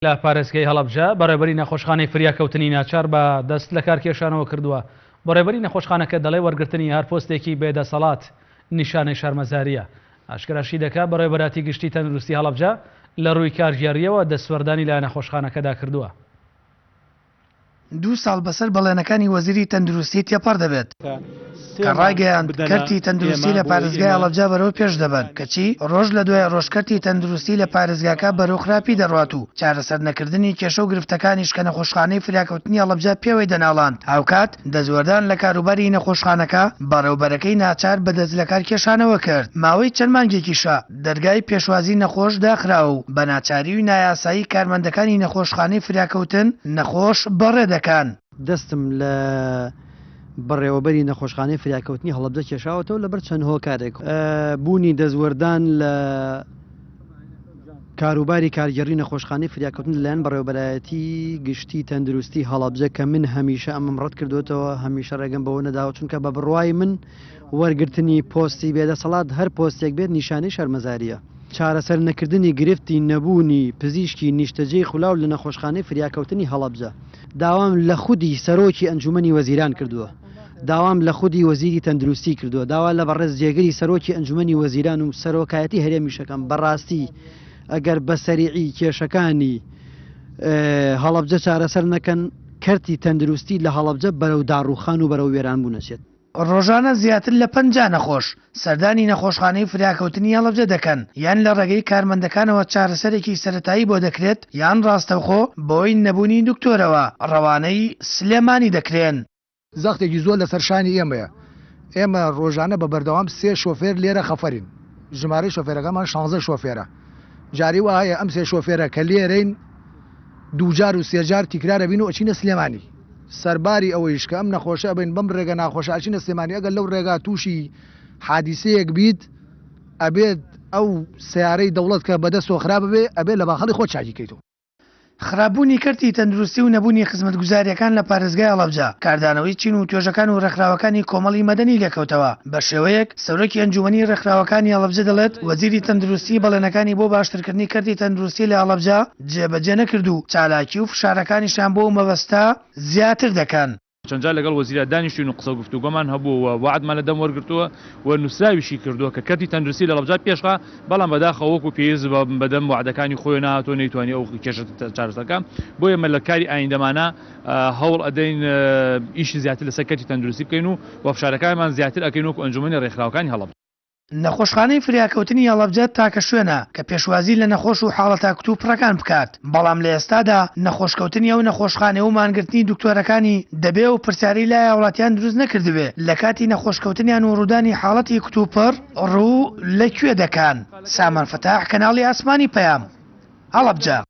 لە پارێزگای هەڵەبجە بەڕێوەبەری نەخۆشخانەی فریاکەوتنی ناچار بە دەست لەکارکێشانەوە کردووە. بەڕێوەبەری نەخۆشخانەکە دەڵێ وەرگرتنی هەر پۆستێکی بێ دەسەڵات نیشانەی شەرمەزارییە. ئاشکراشی دەکا بەڕێوەبەراتی گشتی تەندروستی هەڵەبجە لە رووی کارگێڕییەوە دەستوەردانی لە نەخۆشخانەکەدا کردووە. دوو ساڵ بەسەر بەڵێنەکانی وەزیری تەندروستی تێپەڕ دەبێت، کە ڕایگەیاند کەرتی تەندروستی لە پارێزگای هەڵەبجە بەرەو پێش دەبەن، کەچی ڕۆژ لە دوای ڕۆژ کەرتی تەندروستی لە پارێزگاکە بەرەو خراپی دەڕوات و چارەسەر نەکردنی کێشە و گرفتەکانیش کە نەخۆشخانەی فریاکەوتنی هەڵەبجە پێوەی دەناڵاند، هاوکات دەستوەردان لە کاروباری نەخۆشخانەکە بەڕێوبەرەکەی ناچار بە دەستلەکارکێشانەوە کرد. ماوەی چەند مانگێکیشە دەرگای پێشوازی نەخۆش داخراوە و بە ناچاری و نایاسایی کارمەندەکانی نەخۆشخانەی فریاکەوتن نەخۆش بەڕێ دەکەن. دەستم لە بەڕێوەبەری نەخۆشخانەی فریاکەوتنی هەڵەبجە کێشاوەتەوە لەبەر چەند هۆکارێک، بوونی دەستوەردان لە کاروباری کارگێڕی نەخۆشخانەی فریاکەوتن لەلایەن بەڕێوەبەرایەتی گشتی تەندروستی هەڵەبجە کە من هەمیشە ئەمەم ڕەتکردووەتەوە، هەمیشە ڕێگەم بەوە نەداوە، چونکە بە بڕوای من وەرگرتنی پۆستی بێدەسەڵات هەر پۆستێک بێت نیشانەی شەرمەزارییە. چارەسەر نەکردنی گرفتی نەبوونی پزیشکی نیشتەجێی خولاو لە نەخۆشخانەی فریاکەوتنی هەڵەبجە. داوام لە خودی سەرۆکی ئەنجومەنی وەزیران کردووە، داوام لە خودی وەزیری تەندروستی کردووە، داوا لە بەڕێز جێگری سەرۆکی ئەنجومەنی وەزیران و سەرۆکایەتی هەرێمیش ئەکەم، بەڕاستی ئەگەر بە سەریعی کێشەکانی هەڵەبجە چارەسەر نەکەن، کەرتی تەندروستی لە هەڵەبجە بەرەو داڕووخان و بەرەو وێرانبوون ئەچێت. ڕۆژانە زیاتر لە 50 نەخۆش سەردانی نەخۆشخانەی فریاکەوتنی هەڵەبجە دەکەن، یان لە ڕێگەی کارمەندەکانەوە چارەسەرێکی سەرەتایی بۆ دەکرێت یان ڕاستەوخۆ بەهۆی نەبوونی دکتۆرەوە ڕەوانەی سلێمانی دەکرێن. زەختێکی زۆر لەسەر شانی ئێمەیە، ئێمە ڕۆژانە بە بەردەوام سێ شۆفێر لێرە خەفەرین، ژمارەی شۆفێرەکانمان شانزە شۆفێرە، جاری وا هەیە ئەم سێ شۆفێرە کە لێرەین دووجار و سێجار تیکرار ئەبین و ئەچینە سلێمانی. سەرباری ئەوەیش کە ئەم نەخۆشە ئەبەین بەم ڕێگە ناخۆشە ئەچینە سلێمانی ئەگەر لەو ڕێگا تووشی حادیسەیەک بیت ئەبێت ئەو سەیارەی دەوڵەت کە بەدەستەوە خراپ ببێ ئەبێت لە باخەڵی خۆت چاکی کەیتەوە. خراپبوونی کەرتی تەندروستی و نەبوونی خزمەتگوزارییەکان لە پارێزگای هەڵەبجە، کاردانەوەی چین و توێژەکان و ڕێکخراوەکانی کۆمەڵی مەدەنی لێکەوتەوە، بەشێوەیەک سەرۆکی ئەنجوومەنی ڕێکخراوەکانی هەڵەبجە دەڵێت، وەزیری تەندروستی بەڵێنەکانی بۆ باشترکردنی کەرتی تەندروستی لە هەڵەبجە جێبەجێ نەکرد و چالاکی و فشارەکانیشیان بۆ ئەو مەبەستە زیاتر دەکەن. چەند جار لەگەڵ وەزیرا دانیشتوین و قسە و گفتوگۆمان هەبووە و وەعدمان لە دەم وەرگرتووە و نووسراویشی کردووە کە کەرتی تەندروستی لە هەڵەبجە پێشخا، بەڵام بەداخەوە وەکو پێویست بەدەم وەعدەکانی خۆی نەهاتووە نەیتوانی ئەو کێشە چارەسەر بکا، بۆیە ئێمە لە کاری ئایندەمانا هەوڵ ئەدەین ئیشی زیاتر لەسەر کەرتی تەندروستی بکەین و و فشارەکانمان زیاتر ئەکەین وەکو ئەنجومەنی ڕێکخراوەکانی هەڵەبجە. نەخۆشخانەی فریاکەوتنی هەڵەبجە تاکە شوێنە کە پێشوازی لە نەخۆش و حاڵەتە کتوپڕەکان بکات، بەڵام لە ئێستادا نەخۆشکەوتنی ئەو نەخۆشخانەیە و مانگرتنی دکتۆرەکانی دەبێ ئەو پرسیارەی لای هاوڵاتیان دروست نەکردبێ لە کاتی نەخۆشکەوتنیان و ڕوودانی حاڵەتی کتوپڕ ڕوو لە کوێ دەکەن؟ سامان فەتاح، کەناڵی ئاسمانی پەیام، هەڵەبجە.